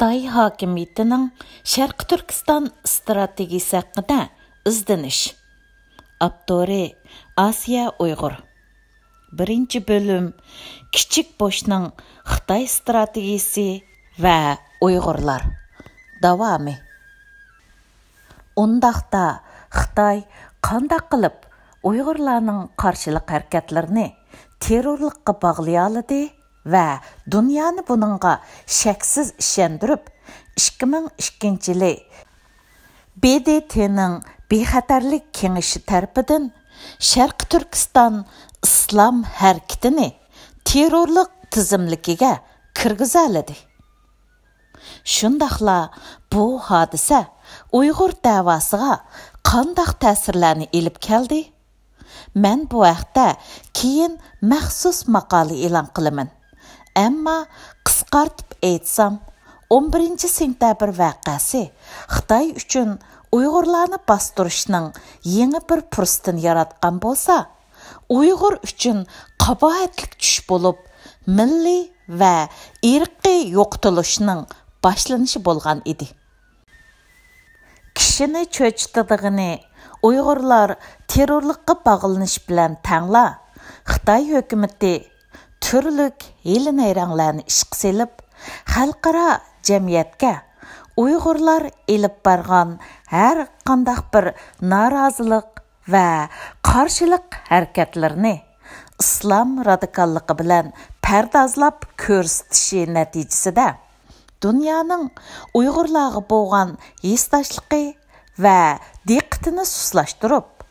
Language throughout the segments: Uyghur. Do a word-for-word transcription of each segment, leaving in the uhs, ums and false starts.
خىتاي ھاكىمىيىتىنىڭ شەرقىي تۈركىستان ئىستراتېگىيىسى ھەققىدە ئىزدىنىش. ئاپتورى: ئاسىيە ئۇيغۇر. بىرىنچى بۆلۈم: كىچىك بوشنىڭ خىتاي ئىستراتېگىيىسى ۋە ئۇيغۇرلار. داۋامى. ئۇنداقتا خىتاي قانداق قىلىپ ئۇيغۇرلارنىڭ قارشىلىق ھەرىكەتلىرىنى تېررورلۇققا باغلىيالىدى ۋە دۇنيانى بۇنىڭغا شەكسىز ئىشەندۈرۈپ، ئىككى مىڭ ئىككىنچى يىلى ب د ت نىڭ بىخەتەرلىك كېڭىشى تەرىپىدىن شەرقىي تۈركىستان ئىسلام ھەرىكىتىنى تېررورلۇق تىزىملىكىگە كىرگۈزەلىدى؟ شۇنداقلا بۇ ھادىسە ئۇيغۇر دەۋاسىغا قانداق تەسىرلەرنى ئېلىپ كەلدى؟ مەن بۇ ھەقتە كېيىن مەخسۇس ماقالە ئېلان قىلىمەن. ئەمما قىسقارتىپ ئېيتسام، ئون بىرىنچى سېنتەبىر ۋەقەسى خىتاي ئۈچۈن ئۇيغۇرلارنى باستۇرۇشنىڭ يېڭى بىر پۇرسىتىنى ياراتقان بولسا، ئۇيغۇر ئۈچۈن قاباھەتلىك چۈش بولۇپ، مىللىي ۋە ئىرقىي يوقىتىلىشنىڭ باشلىنىشى بولغان ئىدى. كىشىنى چۆچۈتىدىغىنى ئۇيغۇرلار تېررورلۇققا باغلىنىش بىلەن تەڭلا، خىتاي ھۆكۈمىتى تۈرلۈك ھىيلە-نەيرەڭلەرنى ئىشقا سېلىپ، خەلقئارا جەمئىيەتكە ئۇيغۇرلار ئېلىپ بارغان ھەر قانداق بىر نارازىلىق ۋە قارشىلىق ھەرىكەتلىرىنى ئىسلام رادىكاللىقى بىلەن پەردازلاپ كۆرسىتىشى نەتىجىسىدە، دۇنيانىڭ ئۇيغۇرلارغا بولغان ھېسداشلىقى ۋە دىققىتىنى سۇسلاشتۇرۇپ،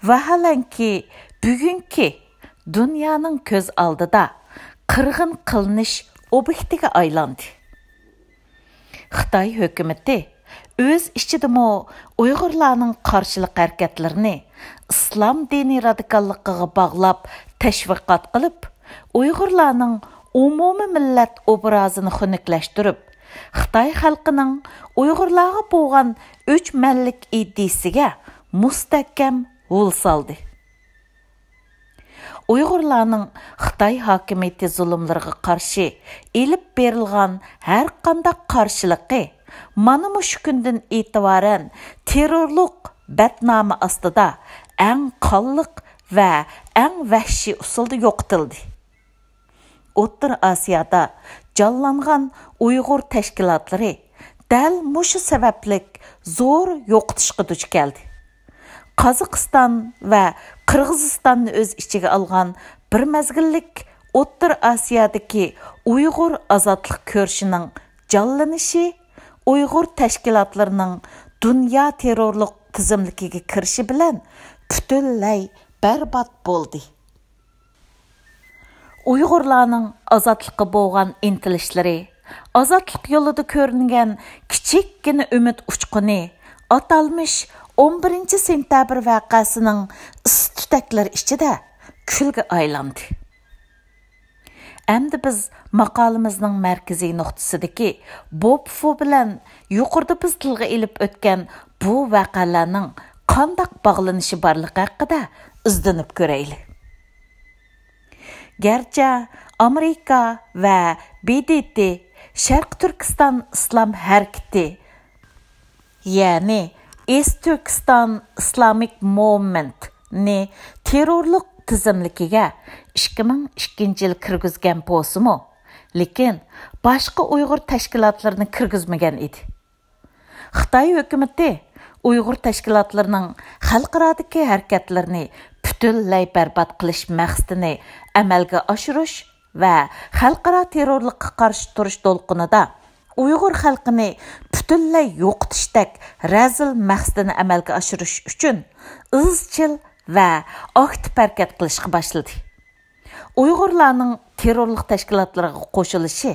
ۋاھالەنكى، بۈگۈنكى دۇنيانىڭ كۆز ئالدىدا قىرغىن قىلىنىش ئوبيېكتىگە ئايلاندى. خىتاي ھۆكۈمىتى ئۆز ئىچىدىمۇ ئۇيغۇرلارنىڭ قارشىلىق ھەرىكەتلىرىنى ئىسلام دىنى رادىكاللىقىغا باغلاپ تەشۋىقات قىلىپ، ئۇيغۇرلارنىڭ ئومۇمىي مىللەت ئوبرازىنى خۇنۈكلەشتۈرۈپ، خىتاي خەلقىنىڭ ئۇيغۇرلارغا بولغان ئۆچمەنلىك ئىدىيىسىگە مۇستەھكەم ھۇل سالدى. ئۇيغۇرلارنىڭ خىتاي ھاكىمىيىتى زۇلۇملىرىغا قارشى ئېلىپ بېرىلغان ھەر قانداق قارشىلىقى مانا مۇشۇ كۈندىن ئېتىبارەن تېررورلۇق بەتنامى ئاستىدا ئەڭ قانلىق ۋە ئەڭ ۋەھشىي ئۇسۇلدا يوقىتىلدى. ئوتتۇرا ئاسىيادا جانلانغان ئۇيغۇر تەشكىلاتلىرى دەل مۇشۇ سەۋەبلىك زور يوقىتىشقا دۇچ كەلدى. قازاقىستان ۋە قىرغىزىستاننى ئۆز ئىچىگە ئالغان بىر مەزگىللىك ئوتتۇرا ئاسىيادىكى ئۇيغۇر ئازادلىق كۈرىشىنىڭ جانلىنىشى ئۇيغۇر تەشكىلاتلىرىنىڭ دۇنيا تېررورلۇق تىزىملىكىگە كىرىشى بىلەن پۈتۈنلەي بەربات بولدى. ئۇيغۇرلارنىڭ ئازادلىققا بولغان ئىنتىلىشلىرى، ئازادلىق يولىدا كۆرۈنگەن كىچىككىنە ئۈمىد ئۇچقۇنى ئاتالمىش ئون بىرىنچى سېنتەبىر ۋەقەسىنىڭ ئىس تۈتەكلىرى ئىچىدە كۈلگە ئايلاندى. ئەمدى بىز ماقالىمىزنىڭ مەركىزىي نۇقتىسىدىكى بوپفۇ بىلەن يۇقىرىدا بىز تىلغا ئېلىپ ئۆتكەن بۇ ۋەقەلەرنىڭ قانداق باغلىنىشى بارلىقى ھەققىدە ئىزدىنىپ كۆرەيلى. گەرچە ئامېرىكا ۋە ب د ت، شەرقىي تۈركىستان ئىسلام ھەرىكىتى، يەنى ئىست تۈركىستان ئىسلامىك موۋمېنت نى تېررورلۇق تىزىملىكىگە ئىككى مىڭ ئىككىنچى يىل كىرگۈزگەن بولسىمۇ، لېكىن باشقا ئۇيغۇر تەشكىلاتلىرىنى كىرگۈزمىگەن ئىدى. خىتاي ھۆكۈمىتى ئۇيغۇر تەشكىلاتلىرىنىڭ خەلقئارادىكى ھەرىكەتلىرىنى پۈتۈنلەي بەربات قىلىش مەقسىتىنى ئەمەلگە ئاشۇرۇش ۋە خەلقئارا تېررورلۇققا قارشى تۇرۇش دولقۇنىدا ئۇيغۇر خەلقىنى پۈتۈنلەي يوقىتىشتەك رەزىل مەقسىتىنى ئەمەلگە ئاشۇرۇش ئۈچۈن ئىزچىل ۋە ئاكتىپ ھەرىكەت قىلىشقا باشلىدى. ئۇيغۇرلارنىڭ تېررورلۇق تەشكىلاتلىرىغا قوشۇلۇشى،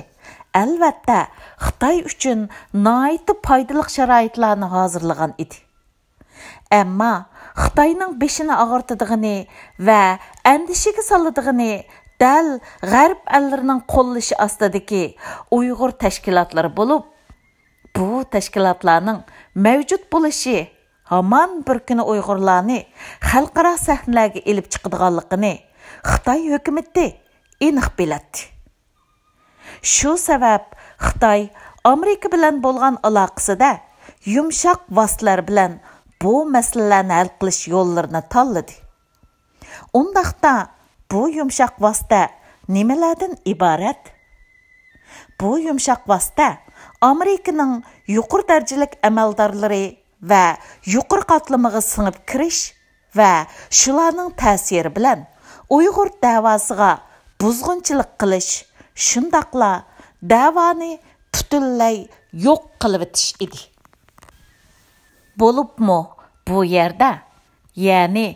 ئەلۋەتتە، خىتاي ئۈچۈن ناھايىتى پايدىلىق شارائىتلارنى ھازىرلىغان ئىدى. ئەمما خىتاينىڭ بېشىنى ئاغرىتىدىغىنى ۋە ئەندىشىگە سالىدىغىنى دەل غەرب ئەللىرىنىڭ قوللىشى ئاستىدىكى ئۇيغۇر تەشكىلاتلىرى بولۇپ، بۇ تەشكىلاتلارنىڭ مەۋجۇت بولۇشى ھامان بىر كۈنى ئۇيغۇرلارنى خەلقئارا سەھنىلەرگە ئېلىپ چىقىدىغانلىقىنى خىتاي ھۆكۈمىتى ئېنىق بىلەتتى. شۇ سەۋەب خىتاي ئامېرىكا بىلەن بولغان ئالاقىسىدە يۇمشاق ۋاسىتىلەر بىلەن بۇ مەسىلىلەرنى ھەل قىلىش يوللىرىنى تاللىدى. ئۇنداقتا، بۇ يۇمشاق ۋاسىتە نېمىلەردىن ئىبارەت؟ بۇ يۇمشاق ۋاسىتە ئامېرىكىنىڭ يۇقىرى دەرىجىلىك ئەمەلدارلىرى ۋە يۇقىرى قاتلىمىغا سىڭىپ كىرىش ۋە شۇلارنىڭ تەسىرى بىلەن ئۇيغۇر دەۋاسىغا بۇزغۇنچىلىق قىلىش، شۇنداقلا دەۋانى پۈتۈنلەي يوق قىلىۋېتىش ئىدى. بولۇپمۇ بۇ يەردە، يەنى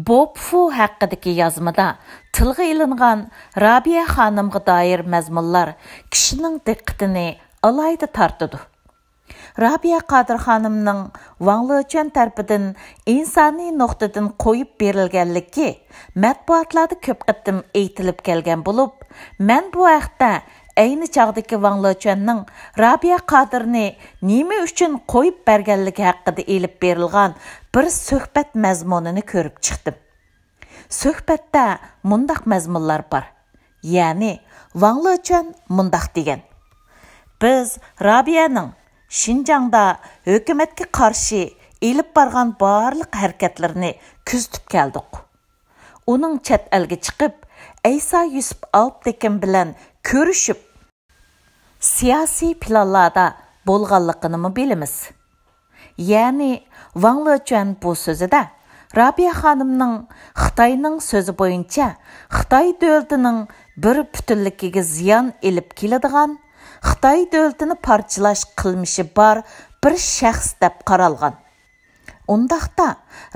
بوپفۇ ھەققىدىكى يازمىدا تىلغا ئېلىنغان رابىيە خانىمغا دائىر مەزمۇنلار كىشىنىڭ دىققىتىنى ئالاھىدە تارتىدۇ. رابىيە قادىر خانىمنىڭ ۋاڭ لېچۈەن تەرىپىدىن ئىنسانىي نۇقتىدىن قويۇپ بېرىلگەنلىكى مەتبۇئاتلاردا كۆپ قېتىم ئېيتىلىپ كەلگەن بولۇپ، مەن بۇ ھەقتە ئەينى چاغدىكى ۋاڭ لېچۈەننىڭ رابىيە قادىرنى نېمە ئۈچۈن قويۇپ بەرگەنلىكى ھەققىدە ئېلىپ بېرىلغان بىر سۆھبەت مەزمۇنىنى كۆرۈپ چىقتىم. سۆھبەتتە مۇنداق مەزمۇنلار بار. يەنى ۋاڭ لېچۈەن مۇنداق دېگەن: «بىز رابىيەنىڭ شىنجاڭدا ھۆكۈمەتكە قارشى ئېلىپ بارغان بارلىق ھەرىكەتلىرىنى كۆزىتىپ كەلدۇق. ئۇنىڭ چەت ئەلگە چىقىپ، ئەيسا يۈسۈپ ئالپتېكىن بىلەن كۆرۈشۈپ، سىياسىي پىلانلاردا بولغانلىقىنىمۇ بىلىمىز.» يەنى ۋاڭ لېچۈەن بۇ سۆزىدە رابىيە خانىمنىڭ خىتاينىڭ سۆزى بويىچە خىتاي دۆلىتىنىڭ بىر پۈتۈنلۈكىگە زىيان ئېلىپ كېلىدىغان، خىتاي دۆلىتىنى پارچىلاش قىلمىشى بار بىر شەخس دەپ قارالغان. ئۇنداقتا،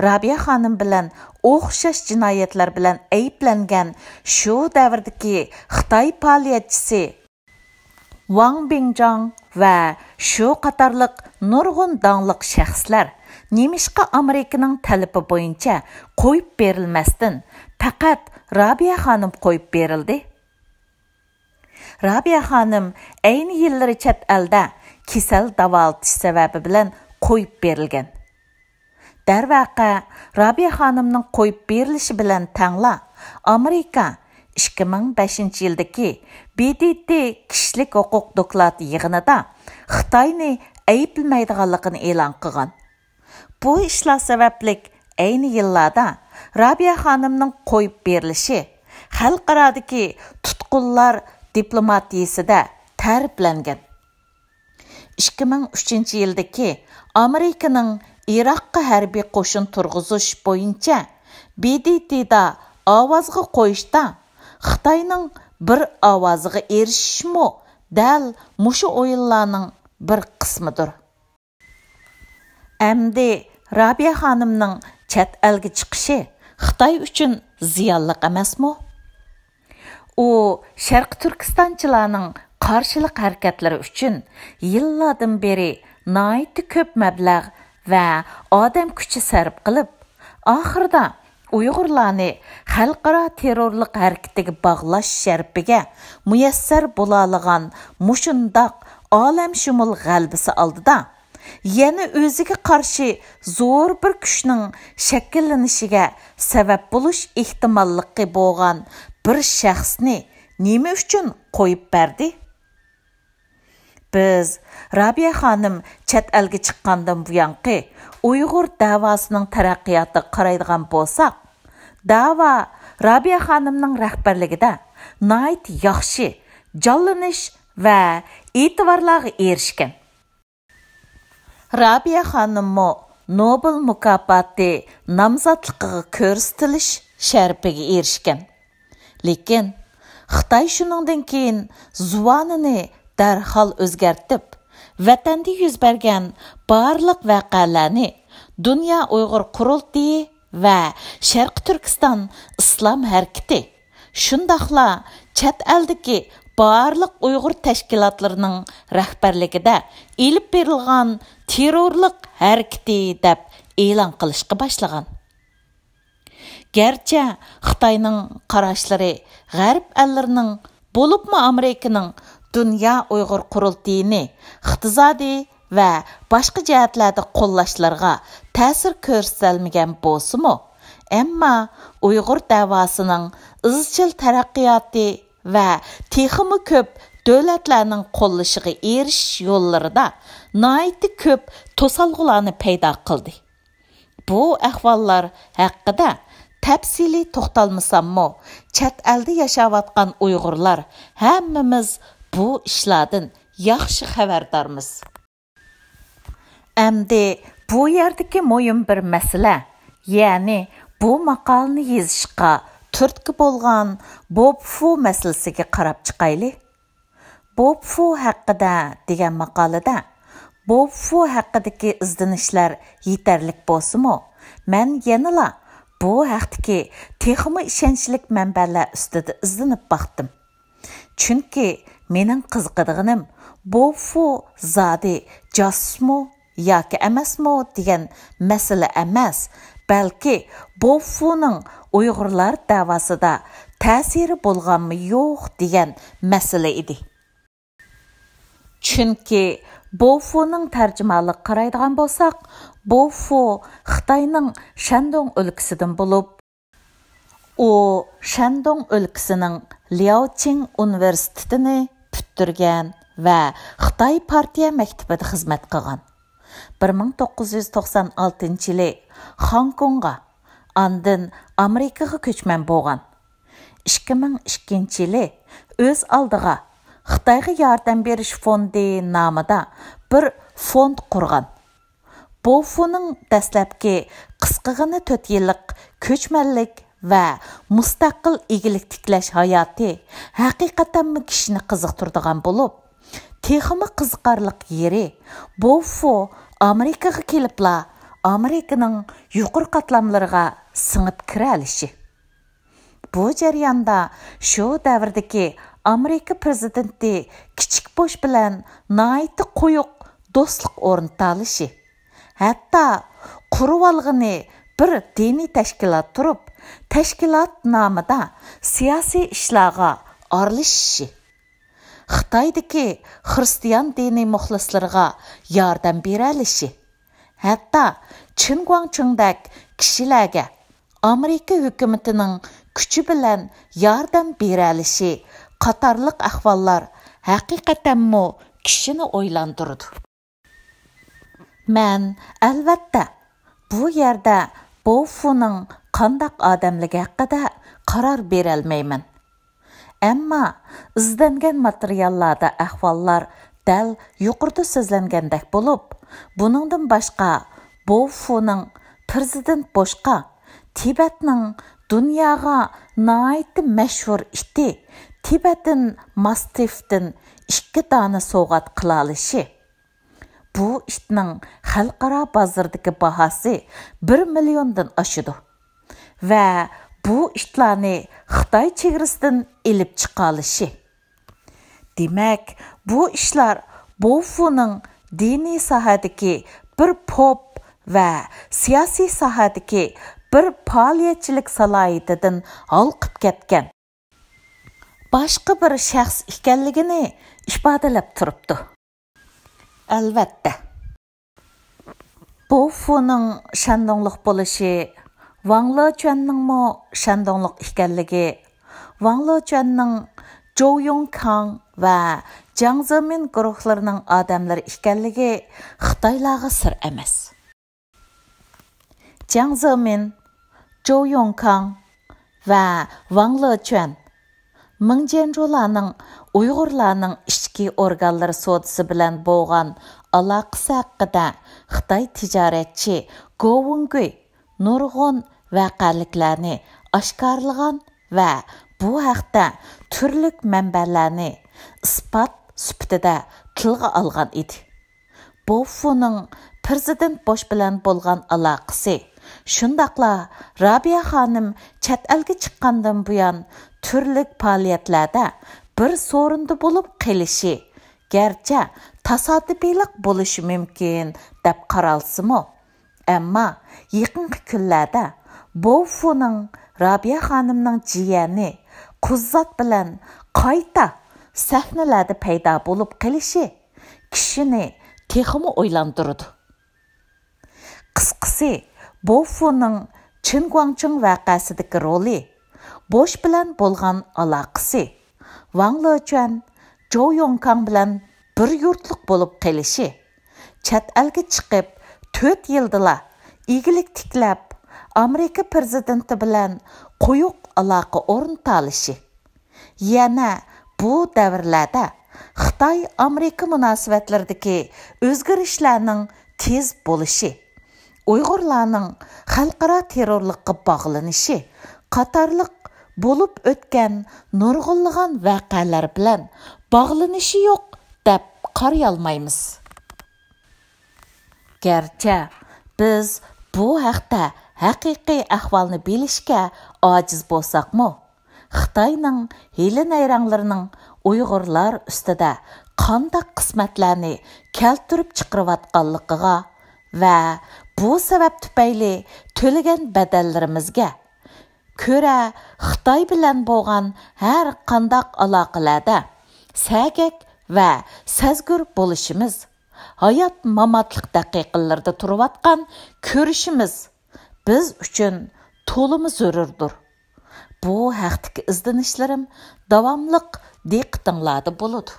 رابىيە خانىم بىلەن ئوخشاش جىنايەتلەر بىلەن ئەيىبلەنگەن شۇ دەۋردىكى خىتاي پائالىيەتچىسى ۋاڭ بىڭجاڭ ۋە شۇ قاتارلىق نۇرغۇن داڭلىق شەخسلەر نېمىشقا ئامېرىكىنىڭ تەلىپى بويىچە قويۇپ بېرىلمەستىن، پەقەت رابىيە خانىم قويۇپ بېرىلدى؟ رابىيە خانىم ئەينى يىللىرى چەت ئەلدە كېسەل داۋالىتىش سەۋەبى بىلەن قويۇپ بېرىلگەن. دەرۋەقە، رابىيە خانىمنىڭ قويۇپ بېرىلىشى بىلەن تەڭلا، ئامېرىكا ئىككى مىڭ بەشىنچى يىلدىكى ب د ت كىشىلىك ھوقۇق دوكلاتى يىغىنىدا خىتاينى ئەيىبلىمەيدىغانلىقىنى ئېلان قىلغان. بۇ ئىشلار سەۋەبلىك ئەينى يىللاردا رابىيە خانىمنىڭ قويۇپ بېرىلىشى خەلقئارادىكى تۇتقۇنلار دىپلوماتىيىسىدە تەرىپلەنگەن. ئىككى مىڭ ئۈچىنچى يىلدىكى ئامېرىكىنىڭ ئىراققا ھەربىي قوشۇن تۇرغۇزۇش بويىچە ب د ت دا ئاۋازغا قويۇشتا خىتاينىڭ بىر ئاۋازىغا ئېرىشىشىمۇ دەل مۇشۇ ئويۇنلارنىڭ بىر قىسمىدۇر. ئەمدى رابىيە خانىمنىڭ چەت ئەلگە چىقىشى خىتاي ئۈچۈن زىيانلىق ئەمەسمۇ؟ ئۇ شەرقىي تۈركىستانچىلارنىڭ قارشىلىق ھەرىكەتلىرى ئۈچۈن يىللاردىن بېرى ناھايىتى كۆپ مەبلەغ ۋە ئادەم كۈچى سەرپ قىلىپ، ئاخىرىدا ئۇيغۇرلارنى خەلقئارا تېررورلۇق ھەرىكىتىگە باغلاش شەرىپىگە مۇيەسسەر بولالىغان مۇشۇنداق ئالەمشۇمۇل غەلىبىسى ئالدىدا، يەنە ئۆزىگە قارشى زور بىر كۈچنىڭ شەكىللىنىشىگە سەۋەب بولۇش ئېھتىماللىقى بولغان بىر شەخسنى نېمە ئۈچۈن قويۇپ بەردى؟ بىز رابىيە خانىم چەت ئەلگە چىققاندىن بۇيانقى ئۇيغۇر دەۋاسىنىڭ تەرەققىياتىغا قارايدىغان بولساق، دەۋا رابىيە خانىمنىڭ رەھبەرلىكىدە ناھايىتى ياخشى جانلىنىش ۋە ئېتىبارلارغا ئېرىشكەن. رابىيە خانىممۇ نوبېل مۇكاپاتى نامزاتلىقىغا كۆرسىتىلىش شەرىپىگە ئېرىشكەن. لېكىن خىتاي شۇنىڭدىن كېيىن زۇۋانىنى دەرھال ئۆزگەرتىپ، ۋەتەندە يۈز بەرگەن بارلىق ۋەقەلەرنى دۇنيا ئۇيغۇر قۇرۇلتىيى ۋە شەرقىي تۈركىستان ئىسلام ھەرىكىتى، شۇنداقلا چەت ئەلدىكى بارلىق ئۇيغۇر تەشكىلاتلىرىنىڭ رەھبەرلىكىدە ئېلىپ بېرىلغان تېررورلۇق ھەرىكىتى دەپ ئېلان قىلىشقا باشلىغان. گەرچە خىتاينىڭ قاراشلىرى غەرب ئەللىرىنىڭ، بولۇپمۇ ئامېرىكىنىڭ دۇنيا ئۇيغۇر قۇرۇلتىيىنى ئىقتىسادىي ۋە باشقا جەھەتلەردە قوللاشلىرىغا تەسىر كۆرسىتەلمىگەن بولسىمۇ، ئەمما ئۇيغۇر دەۋاسىنىڭ ئىزچىل تەرەققىياتى ۋە تېخىمۇ كۆپ دۆلەتلەرنىڭ قوللىشىغا ئېرىشىش يوللىرىدا ناھايىتى كۆپ توسالغۇلارنى پەيدا قىلدى. بۇ ئەھۋاللار ھەققىدە تەپسىلىي توختالمىساممۇ، چەت ئەلدە ياشاۋاتقان ئۇيغۇرلار ھەممىمىز بۇ ئىشلاردىن ياخشى خەۋەردارمىز. ئەمدى بۇ يەردىكى مۇھىم بىر مەسىلە، يەنى بۇ ماقالىنى يېزىشقا تۈرتكە بولغان بوب فۇ مەسىلىسىگە قاراپ چىقايلى. بوب فۇ ھەققىدە دېگەن ماقالىدە، بوب فۇ ھەققىدىكى ئىزدىنىشلەر يېتەرلىك بولسىمۇ، مەن يەنىلا بۇ ھەقتىكى تېخىمۇ ئىشەنچلىك مەنبەلەر ئۈستىدە ئىزدىنىپ باقتىم. چۈنكى مېنىڭ قىزىقىدىغىنىم، بوب فۇ زادى جاسۇسمۇ ياكى ئەمەسمۇ دېگەن مەسىلە ئەمەس، بەلكى بوب فۇنىڭ ئۇيغۇرلار دەۋاسىدا تەسىرى بولغانمۇ يوق دېگەن مەسىلە ئىدى. چۈنكى بوب فۇنىڭ تەرجىمانلىقىغا قارايدىغان بولساق، بوب فۇ خىتاينىڭ شەندۇڭ ئۆلكىسىدىن بولۇپ، ئۇ شەندۇڭ ئۆلكىسىنىڭ لياۋچىڭ ئۇنىۋېرسىتېتىنى پۈتتۈرگەن ۋە خىتاي پارتىيە مەكتىپىدە خىزمەت قىلغان. بىر مىڭ توققۇز يۈز توقسان ئالتىنچى يىلى خوڭكوڭغا، ئاندىن ئامېرىكىغا كۆچمەن بولغان. ئىككى مىڭ ئىككىنچى يىلى ئۆز ئالدىغا خىتايغا ياردەم بېرىش فوندى نامىدا بىر فوند قۇرغان. بوفۇنىڭ دەسلەپكى قىسقىغىنە تۆت يىللىق كۆچمەنلىك ۋە مۇستەقىل ئىگىلىك تىكلەش ھاياتى ھەقىقەتەنمۇ كىشىنى قىزىقتۇرىدىغان بولۇپ، تېخىمۇ قىزىقارلىق يېرى، بوفۇ ئامېرىكىغا كېلىپلا ئامېرىكىنىڭ يۇقىرى قاتلاملىرىغا سىڭىپ كىرەلىشى. بۇ جەرياندا شۇ دەۋردىكى ئامېرىكا پىرېزىدېنتى كىچىك بوش بىلەن ناھايىتى قويۇق دوستلۇق ئورنىتالىشى، ھەتتا قۇرۇۋالغىنى بىر دىنىي تەشكىلات تۇرۇپ، تەشكىلات نامىدا سىياسىي ئىشلارغا ئارىلىشىشى، خىتايدىكى خىرىستىيان دىنىي مۇخلىسلىرىغا ياردەم بېرەلىشى، ھەتتا چېن گۇاڭچىڭدەك كىشىلەرگە ئامېرىكا ھۆكۈمىتىنىڭ كۈچى بىلەن ياردەم بېرەلىشى قاتارلىق ئەھۋاللار ھەقىقەتەنمۇ كىشىنى ئويلاندۇرىدۇ. مەن، ئەلۋەتتە، بۇ يەردە بوفۇنىڭ قانداق ئادەملىكى ھەققىدە قارار بېرەلمەيمەن. ئەمما ئىزدەنگەن ماتېرىياللاردا ئەھۋاللار دەل يۇقىرىدا سۆزلەنگەندەك بولۇپ، بۇنىڭدىن باشقا، بوفۇنىڭ پىرېزىدېنت بوشقا تىبەتنىڭ دۇنياغا ناھايىتى مەشھۇر ئىتى تىبەتىن ماستىفتىن ئىككى دانە سوۋغات قىلالىشى، بۇ ئىتنىڭ خەلقئارا بازىرىدىكى باھاسى بىر مىليوندىن ئاشىدۇ ۋە بۇ ئىتلارنى خىتاي چېگرىسىدىن ئېلىپ چىقالىشى. دېمەك، بۇ ئىشلار بوفۇنىڭ دىنىي ساھەدىكى بىر پوپ ۋە سىياسىي ساھەدىكى بىر پائالىيەتچىلىك سالاھىيىتىدىن ھالقىپ كەتكەن باشقا بىر شەخس ئىكەنلىكىنى ئىپادىلەپ تۇرۇپتۇ. ئەلۋەتتە، بوفۇنىڭ شەندۇڭلۇق بولۇشى ۋاڭ لېچۈەننىڭمۇ شەندۇڭلۇق ئىكەنلىكى، ۋاڭ لېچۈەننىڭ جوۋ يۇڭ كاڭ ۋە جياڭ زېمىن گۇرۇھلىرىنىڭ ئادەملىرى ئىكەنلىكى خىتايلارغا سىر ئەمەس. جياڭ زېمىن، جوۋ يۇڭ كاڭ ۋە ۋاڭ لېچۈەن مىڭ جيەنجۇلارنىڭ ئۇيغۇرلارنىڭ ئىچكى ئورگانلىرى سودىسى بىلەن بولغان ئالاقىسى ھەققىدە خىتاي تىجارەتچى گو ۋېنگۈي نۇرغۇن ۋەقەلىكلەرنى ئاشكارىلىغان ۋە بۇ ھەقتە تۈرلۈك مەنبەلەرنى ئىسپات سۈپىتىدە تىلغا ئالغان ئىدى. بوفۇنىڭ پىرېزىدېنت بوش بىلەن بولغان ئالاقىسى، شۇنداقلا رابىيە خانىم چەت ئەلگە چىققاندىن بۇيان تۈرلۈك پائالىيەتلەردە بىر سورۇندا بولۇپ قېلىشى، گەرچە تاسادىپىيلىق بولۇشى مۇمكىن دەپ قارالسىمۇ، ئەمما يېقىنقى كۈنلەردە بوفۇنىڭ رابىيە خانىمنىڭ جىيەنى قۇززات بىلەن قايتا سەھنىلەردە پەيدا بولۇپ قېلىشى كىشىنى تېخىمۇ ئويلاندۇرىدۇ. قىسقىسى، بوفۇنىڭ چېن گۇاڭچىڭ ۋەقەسىدىكى رولى، بوش بىلەن بولغان ئالاقىسى، ۋاڭ لېچۈەن، جو يوڭكاڭ بىلەن بىر يۇرتلۇق بولۇپ قېلىشى، چەت ئەلگە چىقىپ، تۆت يىلدىلا ئىگىلىك تىكلەپ، ئامېرىكا پىرېزىدېنتى بىلەن قويۇق ئالاقە ئورنىتالىشى، يەنە بۇ دەۋرلەردە خىتاي-ئامېرىكا مۇناسىۋەتلىرىدىكى ئۆزگىرىشلەرنىڭ تېز بولۇشى، ئۇيغۇرلارنىڭ خەلقئارا تېررورلۇققا باغلىنىشى قاتارلىق بولۇپ ئۆتكەن نۇرغۇنلىغان ۋەقەلەر بىلەن باغلىنىشى يوق دەپ قارىيالمايمىز. گەرچە بىز بۇ ھەقتە ھەقىقىي ئەھۋالنى بىلىشكە ئاجىز بولساقمۇ، خىتاينىڭ ھىيلە-نەيرەڭلىرىنىڭ ئۇيغۇرلار ئۈستىدە قانداق قىسمەتلەرنى كەلتۈرۈپ چىقىرىۋاتقانلىقىغا ۋە بۇ سەۋەب تۈپەيلى تۆلىگەن بەدەللىرىمىزگە كۆرە، خىتاي بىلەن بولغان ھەر قانداق ئالاقىلەردە سەگەك ۋە سەزگۈر بولۇشىمىز، ھايات-ماماتلىق دەقىقىلىرىدە تۇرۇۋاتقان كۈرىشىمىز بىز ئۈچۈن تولىمۇ زۆرۈردۇر. بۇ ھەقتىكى ئىزدىنىشلىرىم داۋاملىق دىققىتىڭلاردا بولىدۇ.